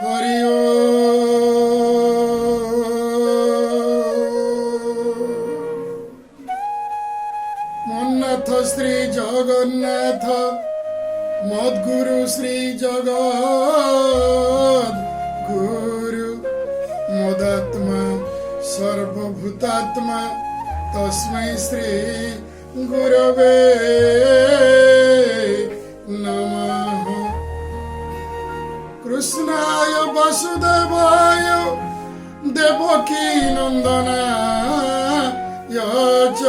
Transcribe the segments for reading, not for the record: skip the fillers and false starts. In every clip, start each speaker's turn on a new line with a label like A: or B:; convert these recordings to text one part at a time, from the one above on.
A: ହରି ଓଁ। ମନ୍ନାଥ ଶ୍ରୀ ଜଗନ୍ନାଥ, ମଦ୍ଗୁରୁ ଶ୍ରୀ ଜଗଦ୍ ଗୁରୁ, ମଦାତ୍ମା ସର୍ବଭୂତାତ୍ମା ତସ୍ମୈ ଶ୍ରୀ ଗୁରବେ ନମଃ। କୃଷ୍ଣାୟ ବାସୁଦେବାୟ ଦେବକୀ ନନ୍ଦନାୟ ଚ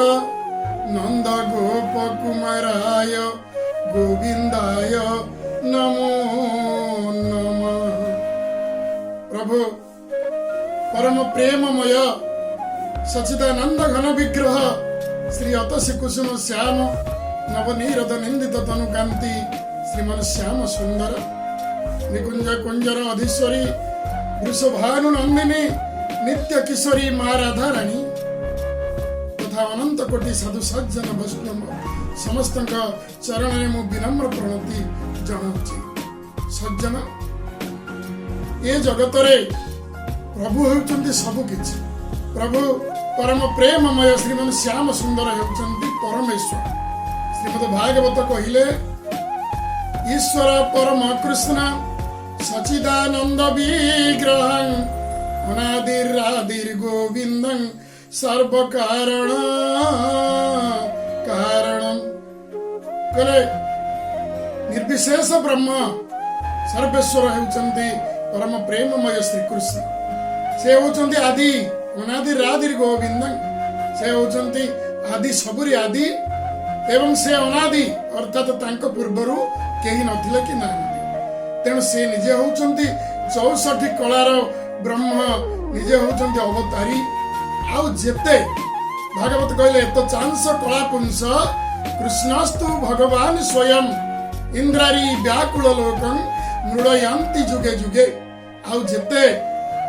A: ନନ୍ଦ ଗୋପ କୁମାରାୟ ଗୋବିନ୍ଦାୟ ନମୋ ନମଃ। ପ୍ରଭୁ ପରମ ପ୍ରେମମୟ ସଚିଦାନନ୍ଦ ଘନ ବିଗ୍ରହ ଶ୍ରୀ ଅତସୀ କୁସୁମ ଶ୍ୟାମ ନବନୀରଦ ନିନ୍ଦିତ ତନୁକାନ୍ତି ଶ୍ରୀମନ ଶ୍ୟାମ ସୁନ୍ଦର, ନିକୁଞ୍ଜ କୁଞ୍ଜର ଅଧୀଶ୍ୱରୀ ବୃଷଭାନୁ ନନ୍ଦିନୀ ନିତ୍ୟ କିଶୋରୀ ମା ରାଧାରାଣୀ ତଥା ଅନନ୍ତ କୋଟି ସାଧୁ ସଜ୍ଜନ ବୈଷ୍ଣବ ସମସ୍ତଙ୍କ ଚରଣରେ ମୁଁ ବିନମ୍ର ପ୍ରଣତି ଜଣାଉଛି। ସଜ୍ଜନ, ଏ ଜଗତରେ ପ୍ରଭୁ ହେଉଛନ୍ତି ସବୁ କିଛି। ପ୍ରଭୁ ପରମ ପ୍ରେମମୟ ଶ୍ରୀମନ ଶ୍ୟାମ ସୁନ୍ଦର ହେଉଛନ୍ତି ପରମେଶ୍ୱର। ଶ୍ରୀମଦ ଭାଗବତ କହିଲେ, ଈଶ୍ୱର ପରମ କୃଷ୍ଣ ସଚିଦାନନ୍ଦ ବିଗ୍ରହଂ ଅନାଦିରାଦିର ଗୋବିନ୍ଦଂ ସର୍ବକାରଣ କାରଣ। କହିଲେ, ନିର୍ବିଶେଷ ବ୍ରହ୍ମ ସର୍ବେଶ୍ୱର ହେଉଛନ୍ତି ପରମ ପ୍ରେମମୟ ଶ୍ରୀକୃଷ୍ଣ। ସେ ହେଉଛନ୍ତି ଆଦି, ଅନାଦି ରାଦିର ଗୋବିନ୍ଦଂ। ସେ ହେଉଛନ୍ତି ଆଦି, ସବୁରି ଆଦି ଏବଂ ସେ ଅନାଦି, ଅର୍ଥାତ ତାଙ୍କ ପୂର୍ବରୁ କେହି ନଥିଲେ କି ନାହାନ୍ତି। ତେଣୁ ସେ ନିଜେ ହେଉଛନ୍ତି 64 କଳାର ବ୍ରହ୍ମ, ନିଜେ ହେଉଛନ୍ତି ଅବତାରୀ। ଆଉ ଯେତେ ଭାଗବତ କହିଲେ, ଏତ ଚାଂଶ କଳା ପୁଂସ କୃଷ୍ଣସ୍ତୁ ଭଗବାନ ସ୍ୱୟଂ ଇନ୍ଦ୍ରାରି ବ୍ୟାକୁଳ ଲୋକଂ ମୃଡ଼ୟନ୍ତି ଯୁଗେ ଯୁଗେ। ଆଉ ଯେତେ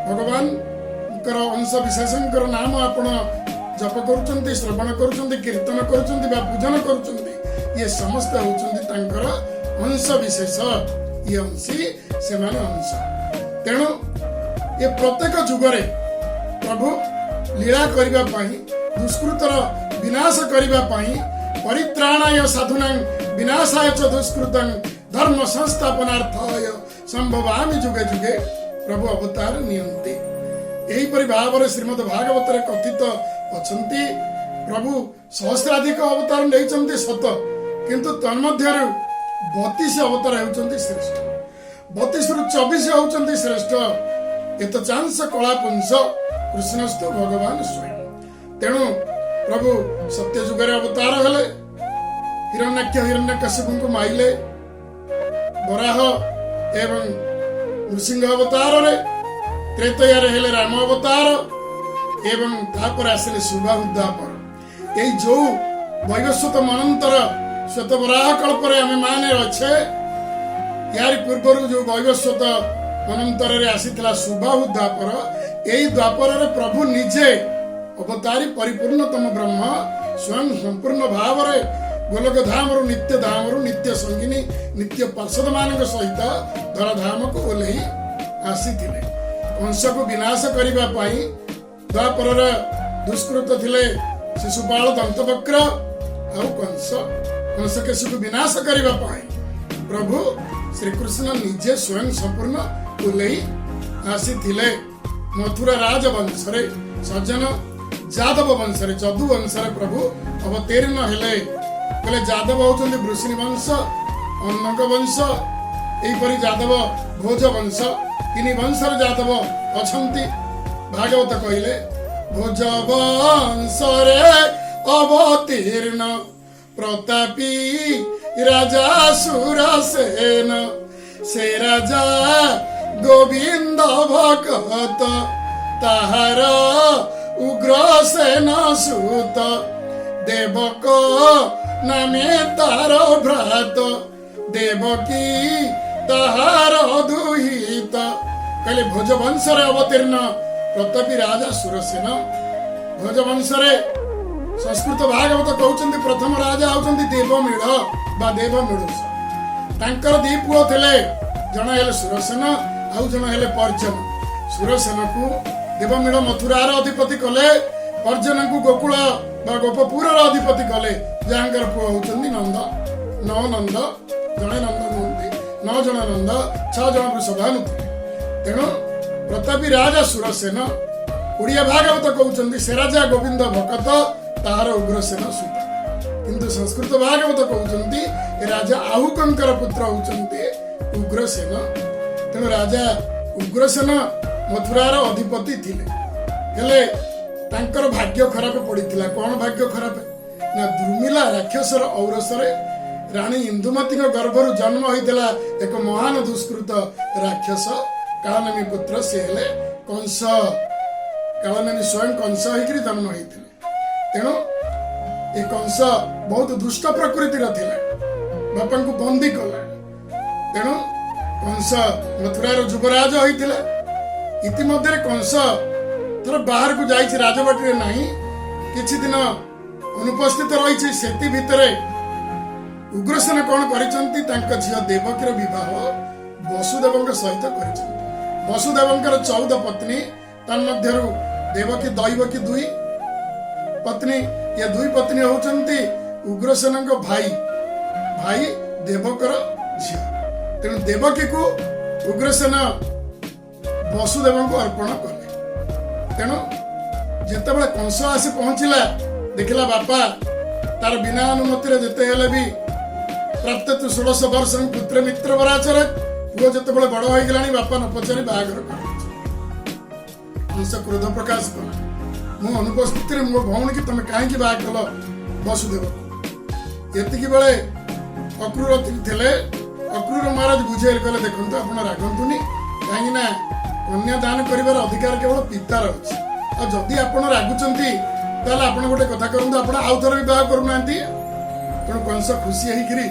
A: ଭଗବାନଙ୍କର ଅଂଶ ବିଶେଷଙ୍କର ନାମ ଆପଣ ଜପ କରୁଛନ୍ତି, ଶ୍ରବଣ କରୁଛନ୍ତି, କୀର୍ତ୍ତନ କରୁଛନ୍ତି ବା ପୂଜନ କରୁଛନ୍ତି, ଇଏ ସମସ୍ତେ ହେଉଛନ୍ତି ତାଙ୍କର ଅଂଶ ବିଶେଷ। ଇଏ ଅଂଶୀ, ସେମାନେ ଅଂଶ। ତେଣୁ ଏ ପ୍ରତ୍ୟେକ ଯୁଗରେ ପ୍ରଭୁ ଲୀଳା କରିବା ପାଇଁ, ଦୁଷ୍କୃତର ବିନାଶ କରିବା ପାଇଁ, ପରିତ୍ରାଣାୟ ସାଧୁନାଂ ବିନାଶାୟ ଚ ଦୁଷ୍କୃତଂ ଧର୍ମ ସଂସ୍ଥାପନାର୍ଥାୟ ସମ୍ଭବାମି ଯୁଗେ ଯୁଗେ, ପ୍ରଭୁ ଅବତାର ନିଅନ୍ତି। ଏହିପରି ଭାବରେ ଶ୍ରୀମଦ ଭାଗବତରେ କଥିତ ଅଛନ୍ତି। ପ୍ରଭୁ ସହସ୍ରାଧିକ ଅବତାର ନେଇଛନ୍ତି ସତ, କିନ୍ତୁ ତନ୍ମଧ୍ୟରୁ 32 ଅବତାର ହେଉଛନ୍ତି ଶ୍ରେଷ୍ଠ। 32ରୁ 24 ହେଉଛନ୍ତି ଶ୍ରେଷ୍ଠ। ଏତ ଚାଂଶ କଳା ପୁଂସ କୃଷ୍ଣସ୍ତୁ ଭଗବାନ ସ୍ୱୟଂ। ତେଣୁ ପ୍ରଭୁ ସତ୍ୟ ଯୁଗରେ ଅବତାର ହେଲେ, ହିରଣ୍ୟାକ୍ଷ ହିରଣ୍ୟକଶ୍ୟପଙ୍କୁ ମାଇଲେ ବରାହ ଏବଂ ନୃସିଂହ ଅବତାରରେ। ତ୍ରେତୟାରେ ହେଲେ ରାମ ଅବତାର ଏବଂ ତାପରେ ଆସିଲେ ସୁବାହୁ ଦ୍ୱାପର। ଏଇ ଯୋଉ ବୈବସ୍ୱତ ମନ୍ୱନ୍ତର ଶ୍ୱେତ ବରାହ କଳ୍ପରେ ଆମେ ମାନେ ଅଛେ, ୟାରି ପୂର୍ବରୁ ଯୋଉ ବୈବସ୍ୱତ ମନ୍ୱନ୍ତରରେ ଆସିଥିଲା ସୁବାହୁ ଦ୍ୱାପର, ଏଇ ଦ୍ୱାପରରେ ପ୍ରଭୁ ନିଜେ ଅବତାରୀ ପରିପୂର୍ଣ୍ଣତମ ବ୍ରହ୍ମ ସ୍ୱୟଂ ସମ୍ପୂର୍ଣ୍ଣ ଭାବରେ ଗୋଲକ ଧାମରୁ, ନିତ୍ୟ ଧାମରୁ, ନିତ୍ୟ ସଙ୍ଗିନୀ, ନିତ୍ୟ ପାର୍ଷଦ ମାନଙ୍କ ସହିତ ଧରାଧାମକୁ ଓହ୍ଲେଇ ଆସିଥିଲେ କଂସକୁ ବିନାଶ କରିବା ପାଇଁ। ଦ୍ୱାପରର ଦୁଷ୍କୃତ ଥିଲେ ଶିଶୁପାଳ, ଦନ୍ତବକ୍ର ଆଉ କଂସ। କଂସକେଶକୁ ବିନାଶ କରିବା ପାଇଁ ପ୍ରଭୁ ଶ୍ରୀକୃଷ୍ଣ ନିଜେ ସ୍ୱୟଂ ସମ୍ପୂର୍ଣ୍ଣ ଓହ୍ଲେଇ ଆସିଥିଲେ ମଥୁରା ରାଜବଂଶରେ। ସଜ୍ଜନ, ଯାଦବ ବଂଶରେ, ଯଦୁ ବଂଶରେ ପ୍ରଭୁ ଅବତୀର୍ଣ୍ଣ ହେଲେ। କହିଲେ, ଯାଦବ ହଉଛନ୍ତି ବୃଷ୍ଣି ବଂଶ, ଅନ୍ନକ ବଂଶ, ଏହିପରି ଯାଦବ ଭୋଜ ବଂଶ, ତିନି ବଂଶର ଯାଦବ ଅଛନ୍ତି। ଭାଗବତ କହିଲେ, ଭୋଜ ବଂଶରେ ଅବତୀର୍ଣ୍ଣ ପ୍ରତାପୀ ରାଜା ସୁରସେନ, ସେ ରାଜା ଗୋବିନ୍ଦ ଭକତ, ତାହାର ଉଗ୍ରସେନ ସୁତ, ଦେବକ ନାମେ ତାର ଭ୍ରାତ, ଦେବକୀ ତାହାର ଦୁହିତ। କହିଲେ, ଭୋଜ ବଂଶରେ ଅବତୀର୍ଣ୍ଣ ପ୍ରତାପୀ ରାଜା ସୁରସେନ। ଭୋଜ ବଂଶରେ ସଂସ୍କୃତ ଭାଗବତ କହୁଛନ୍ତି, ପ୍ରଥମ ରାଜା ହଉଛନ୍ତି ଦେବମୀଢ଼ ବା ଦେବମୀଢ଼ୁଷ। ତାଙ୍କର ଦି ପୁଅ ଥିଲେ, ଜଣେ ହେଲେ ସୁରସେନ ଆଉ ଆଉ ଜଣେ ହେଲେ ପର୍ଜନ। ସୁରସେନକୁ ଦେବମୀଳ ମଥୁରାର ଅଧିପତି କଲେ, ପର୍ଜନଙ୍କୁ ଗୋକୁଳ ବା ଗୋପପୁରର ଅଧିପତି କଲେ, ଯାହାଙ୍କର ପୁଅ ହଉଛନ୍ତି ନନ୍ଦ। ନଅ ନନ୍ଦ, ଜଣେ ନନ୍ଦ ନୁହନ୍ତି, ନଅ ଜଣ ନନ୍ଦ, ଛଅ ଜଣ ବୃଷଭାନୁ ଥିଲେ। ତେଣୁ ପ୍ରତାପୀ ରାଜା ସୁରସେନ। ଓଡ଼ିଆ ଭାଗବତ କହୁଛନ୍ତି, ସେ ରାଜା ଗୋବିନ୍ଦ ଭକତ, ତାହାର ଉଗ୍ରସେନ ସୁତ। କିନ୍ତୁ ସଂସ୍କୃତ ଭାଗବତ କହୁଛନ୍ତି, ରାଜା ଆହୁକଙ୍କର ପୁତ୍ର ହଉଛନ୍ତି ଉଗ୍ରସେନ। ତେଣୁ ରାଜା ଉଗ୍ରସେନ ମଥୁରାର ଅଧିପତି ଥିଲେ। ହେଲେ ତାଙ୍କର ଭାଗ୍ୟ ଖରାପ ପଡିଥିଲା। କଣ ଭାଗ୍ୟ ଖରାପ ନା, ଦ୍ରୁମିଲା ରାକ୍ଷସର ଔରସରେ ରାଣୀ ଇନ୍ଦୁମତୀଙ୍କ ଗର୍ଭରୁ ଜନ୍ମ ହୋଇଥିଲା ଏକ ମହାନ ଦୁଷ୍କୃତ ରାକ୍ଷସ କାଳନେମୀ ପୁତ୍ର। ସେ ହେଲେ କଂସ। କାଳନେମୀ ସ୍ୱୟଂ କଂସ ହେଇକିରି ଜନ୍ମ ହେଇଥିଲେ। ତେଣୁ ଏ କଂସ ବହୁତ ଦୁଷ୍ଟ ପ୍ରକୃତିର ଥିଲା, ବାପାଙ୍କୁ ବନ୍ଦୀ କଲା। ତେଣୁ କଂସ ମଥୁରାର ଯୁବରାଜ ହୋଇଥିଲା। ଇତିମଧ୍ୟରେ କଂସ ଥର ବାହାରକୁ ଯାଇଛି, ରାଜବାଟୀରେ ନାହିଁ, କିଛି ଦିନ ଅନୁପସ୍ଥିତ ରହିଛି। ସେଥି ଭିତରେ ଉଗ୍ରସେନ କଣ କରିଛନ୍ତି? ତାଙ୍କ ଝିଅ ଦେବକୀର ବିବାହ ବସୁଦେବଙ୍କ ସହିତ କରିଛନ୍ତି। ବସୁଦେବଙ୍କର 14 ପତ୍ନୀ, ତନ୍ମଧ୍ୟରୁ ଦେବକୀ ଦୈବକୀ ଦୁଇ ପତ୍ନୀ। ଏ ଦୁଇ ପତ୍ନୀ ହଉଛନ୍ତି ଉଗ୍ରସେନଙ୍କ ଭାଇ ଭାଇ ଦେବକର ଝିଅ। ତେଣୁ ଦେବକୀକୁ ଉଗ୍ରସେନ ବସୁଦେବଙ୍କୁ ଅର୍ପଣ କଲେ। ତେଣୁ ଯେତେବେଳେ କଂସ ଆସି ପହଞ୍ଚିଲା, ଦେଖିଲା ବାପା ତାର ବିନା ଅନୁମତିରେ, ଯେତେ ହେଲେ ବି ପ୍ରାପ୍ତ ତୁ ଷୋଡ଼ଶ ବର୍ଷ ପୁତ୍ର ମିତ୍ର ବରାଚର, ପୁଅ ଯେତେବେଳେ ବଡ ହେଇଗଲାଣି, ବାପା ନ ପଚାରି ବାହାଘର କରିଦେଇଛି। କଂସ କ୍ରୋଧ ପ୍ରକାଶ କଲା, ମୋ ଅନୁପସ୍ଥିତିରେ ମୋ ଭଉଣୀକି ତମେ କାହିଁକି ବାହା କଲ ବସୁଦେବ? ଏତିକି ବେଳେ ଅକ୍ରୁର ଥିଲେ। ଅକ୍ରୁର ମହାରାଜ ବୁଝେଇଲେ, କହିଲେ, ଦେଖନ୍ତୁ, ଆପଣ ରାଗନ୍ତୁନି, କାହିଁକି ନା କନ୍ୟା ଦାନ କରିବାର ଅଧିକାର କେବଳ ପିତାର ଅଛି। ଆଉ ଯଦି ଆପଣ ରାଗୁଛନ୍ତି, ତାହେଲେ ଆପଣ ଗୋଟେ କଥା କରନ୍ତୁ, ଆପଣ ଆଉ ଥରେ ବିବାହ କରୁନାହାନ୍ତି? ତେଣୁ କଂସ ଖୁସି ହେଇକିରି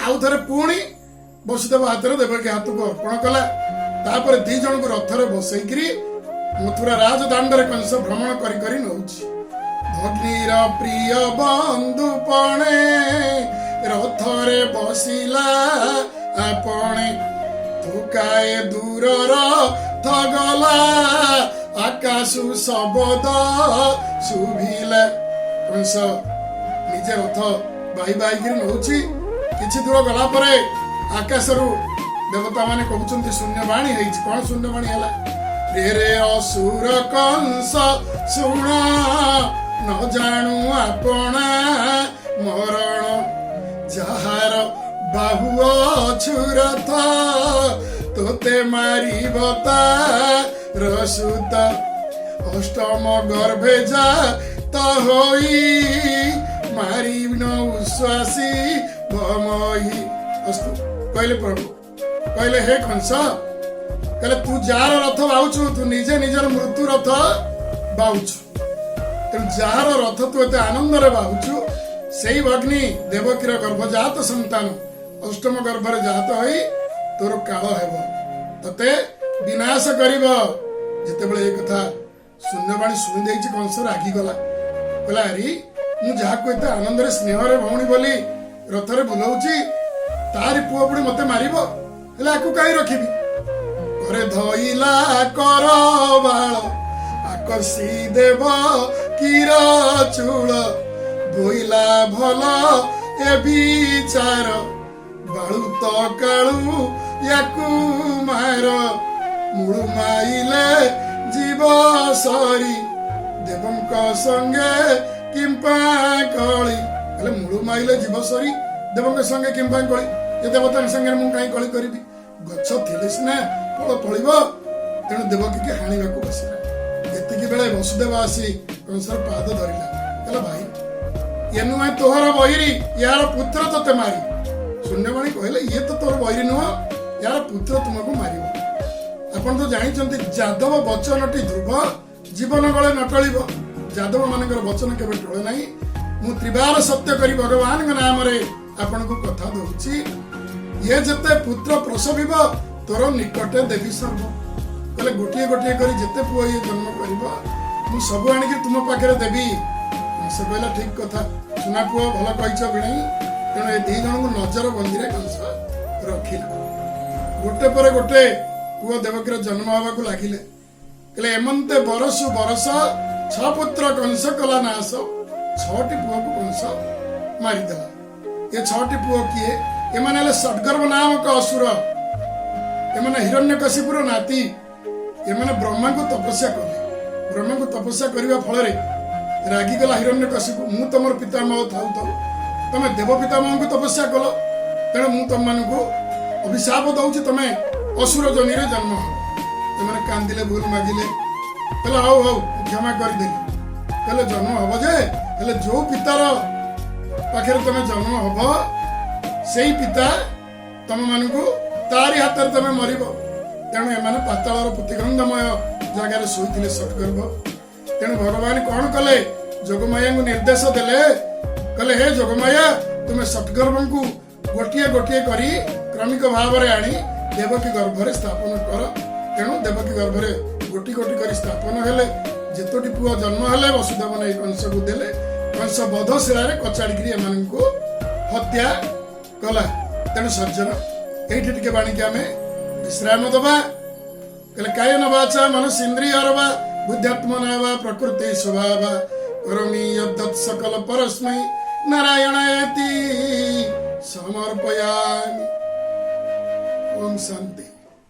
A: ଆଉ ଥରେ ପୁଣି ବସୁଦେବ ହାତରେ ଦେବକୀ ହାତକୁ ଅର୍ପଣ କଲା। ତାପରେ ଦି ଜଣଙ୍କୁ ରଥରେ ବସେଇକିରି ମଥୁରା ରାଜ ଦାଣ୍ଡରେ କଂସ ଭ୍ରମଣ କରି କରି ନଉଛି। ଭଗ୍ନୀର ପ୍ରିୟ ବନ୍ଧୁ ପଣେ ରଥରେ ବସିଲା ଆପଣେ, ଥୋକାଏ ଦୂର ରଥ ଗଲା, ଆକାଶୁ ଶବଦ ଶୁଭିଲା। କଂସ ନିଜେ ରଥ ବାହି ବାହିକିରି ନଉଛି। କିଛି ଦୂର ଗଲା ପରେ ଆକାଶରୁ ଦେବତା ମାନେ କହୁଛନ୍ତି, ଶୂନ୍ୟବାଣୀ ହେଇଛି। କଣ ଶୂନ୍ୟବାଣୀ ହେଲା? ରେ ରେ ଅସୁର କଂସ ଶୁଣ, ନ ଜାଣୁ ଆପଣା ମରଣ, ଯାହାର ବାହୁ ଅଛୁ ରଥ, ତୋତେ ମାରିବ ତାର ସୁତ, ଅଷ୍ଟମ ଗର୍ଭେ ଜାତ ହୋଇ ମାରି ନ ଉଶ୍ୱାସୀ ଭମହି। ଅସ୍ତୁ। କହିଲେ, ପ୍ରଭୁ କହିଲେ, ହେ କଂସ, କହିଲେ, ତୁ ଯାହାର ରଥ ବାହୁଛୁ, ତୁ ନିଜେ ନିଜର ମୃତ୍ୟୁ ରଥ ବାହୁଛୁ। ତେଣୁ ଯାହାର ରଥ ତୁ ଏତେ ଆନନ୍ଦରେ ବାହୁଛୁ, ସେଇ ଭଗ୍ନୀ ଦେବକୀର ଗର୍ଭଜାତ ସନ୍ତାନ ଅଷ୍ଟମ ଗର୍ଭରେ ଜାତ ହୋଇ ତୋର କାଳ ହେବ, ତତେ ବିନାଶ କରିବ। ଯେତେବେଳେ ଏ କଥା ଶୂନ୍ୟବାଣୀ ଶୁଣି ଦେଇଛି, କଂସ ରାଗିଗଲା। କହିଲା, ଆରେ, ମୁଁ ଯାହାକୁ ଏତେ ଆନନ୍ଦରେ ସ୍ନେହରେ ଭଉଣୀ ବୋଲି ରଥରେ ବୁଲଉଛି, ତାରି ପୁଅ ପୁଣି ମତେ ମାରିବ? ହେଲେ ଆକୁ କାହିଁ ରଖିବି? ଘରେ ଧଇଲା କର ବାଳ, ଆକର୍ଷି ଦେବ କିର ଚୂଳ, ବୋଇଲା ଭଲ ଏ ବିଚାର, ବାଳୁ ତ କାଳୁ ୟାକୁ ମାର, ମୂଳୁ ମାଇଲେ ଯିବ ସରି, ଦେବଙ୍କ ସଙ୍ଗେ କିମ୍ପା କଳି। ହେଲେ ମୂଳୁ ମାଇଲେ ଯିବ ସରି, ଦେବଙ୍କ ସଙ୍ଗେ କିମ୍ପା କଳି? ଏ ଦେବତାଙ୍କ ସାଙ୍ଗରେ ମୁଁ କାହିଁ କଳି କରିବି? ଗଛ ଥିଲେ ସିନା ଫଳ ଫଳିବ। ତେଣୁ ଦେବକୀକି ହାଣିବାକୁ ବସିଲା। ଏତିକି ବେଳେ ବସୁଦେବ ଆସି କଂସର ପାଦ ଧରିଲା। କହିଲା, ଭାଇ, ଇଏ ନୁହେଁ ତୋହର ବୈରୀ, ୟାର ପୁତ୍ର ତତେ ମାରି। ଶୂନ୍ୟବାଣୀ କହିଲେ, ଇଏ ତ ତୋର ବୈରୀ ନୁହଁ, ୟାର ପୁତ୍ର ତୁମକୁ ମାରିବ। ଆପଣ ତ ଜାଣିଛନ୍ତି, ଯାଦବ ବଚନଟି ଧ୍ରୁବ, ଜୀବନ ଗଳେ ନ ଟଳିବ। ଯାଦବ ମାନଙ୍କର ବଚନ କେବେ ଟଳେ ନାହିଁ। ମୁଁ ତ୍ରିବାର ସତ୍ୟ କରି ଭଗବାନଙ୍କ ନାମରେ ଆପଣଙ୍କୁ କଥା ଦଉଛି, ଇଏ ଯେତେ ପୁତ୍ର ପ୍ରସବିବ, ତୋର ନିକଟେ ଦେବି ସର୍ବ। କହିଲେ, ଗୋଟିଏ ଗୋଟିଏ କରି ଯେତେ ପୁଅ ଇଏ ଜନ୍ମ କରିବ, ମୁଁ ସବୁ ଆଣିକି ତୁମ ପାଖରେ ଦେବି। କଂସ କହିଲା, ଠିକ କଥା ସୁନା ପୁଅ, ଭଲ କହିଛ ଭିଣେଇ। ତେଣୁ ଏ ଦି ଜଣଙ୍କୁ ନଜର ବନ୍ଦିରେ କଂସ ରଖିଲା। ଗୋଟେ ପରେ ଗୋଟେ ପୁଅ ଦେବକୀର ଜନ୍ମ ହେବାକୁ ଲାଗିଲେ, କହିଲେ ଏମନ୍ତେ ବରସୁ ବରସ ଛଅ ପୁତ୍ର କଂସ କଲା ନାଶ। ଛଅଟି ପୁଅକୁ କଂସ ମାରିଦେଲା। ଏ ଛଅଟି ପୁଅ କିଏ? ଏମାନେ ହେଲେ ଷଡଗର୍ଭ ନାମକ ଅସୁର। ଏମାନେ ହିରଣ୍ୟକଶିପୁର ନାତି। ଏମାନେ ବ୍ରହ୍ମାଙ୍କୁ ତପସ୍ୟା କଲେ। ବ୍ରହ୍ମାଙ୍କୁ ତପସ୍ୟା କରିବା ଫଳରେ ରାଗିଗଲା ହିରଣ୍ୟକଶିପୁ। ମୁଁ ତମର ପିତାମହ ଥାଉ ଥାଉ ତମେ ଦେବ ପିତାମହଙ୍କୁ ତପସ୍ୟା କଲ, ତେଣୁ ମୁଁ ତମମାନଙ୍କୁ ଅଭିଶାପ ଦଉଛି, ତମେ ଅସୁର ଯୋନିରେ ଜନ୍ମ ହବ। ଏମାନେ କାନ୍ଦିଲେ, ଭୁଲ ମାଗିଲେ, କହିଲେ ହଉ ହଉ, ମୁଁ କ୍ଷମା କରିଦେଲି। କହିଲେ ଜନ୍ମ ହବ ଯେ, ହେଲେ ଯୋଉ ପିତାର ପାଖରେ ତମେ ଜନ୍ମ ହବ, ସେଇ ପିତା ତମମାନଙ୍କୁ ତାରି ହାତରେ ତମେ ମରିବ। ତେଣୁ ଏମାନେ ପାତାଳର ପୂତିଗନ୍ଧମୟ ଜାଗାରେ ଶୋଇଥିଲେ ଷଟ୍ଗର୍ଭ। ତେଣୁ ଭଗବାନ କଣ କଲେ? ଯୋଗମାୟାଙ୍କୁ ନିର୍ଦ୍ଦେଶ ଦେଲେ। କହିଲେ, ହେ ଯୋଗମାୟା, ତୁମେ ଷଟ୍ଗର୍ଭଙ୍କୁ ଗୋଟିଏ ଗୋଟିଏ କରି କ୍ରମିକ ଭାବରେ ଆଣି ଦେବକୀ ଗର୍ଭରେ ସ୍ଥାପନ କର। ତେଣୁ ଦେବକୀ ଗର୍ଭରେ ଗୋଟି ଗୋଟି କରି ସ୍ଥାପନ ହେଲେ। ଯେତୋଟି ପୁଅ ଜନ୍ମ ହେଲେ, ବସୁଦେବ ନେଇ କଂସକୁ ଦେଲେ। କଂସ ବଧଶିଳାରେ କଚାଡ଼ିକିରି ଏମାନଙ୍କୁ ହତ୍ୟା କଲା। ତେଣୁ ସଜ୍ଜନ, ଏଇଠି ଟିକେ ବାଣିକି ଆମେ ବିଶ୍ରାମ ଦବା। କହିଲେ କାୟେନ ବାଚା ମନସେନ୍ଦ୍ରିୟୈର୍ବା ବୁଦ୍ଧ୍ୟାତ୍ମନା ବା ପ୍ରକୃତି ସ୍ୱଭାବାତ୍ କରୋମି ଯଦ୍ୟତ୍ ସକଳଂ ପରସ୍ମୈ ନାରାୟଣାયેତି ସମର୍ପୟାମି। ଓମ୍ ଶାନ୍ତି।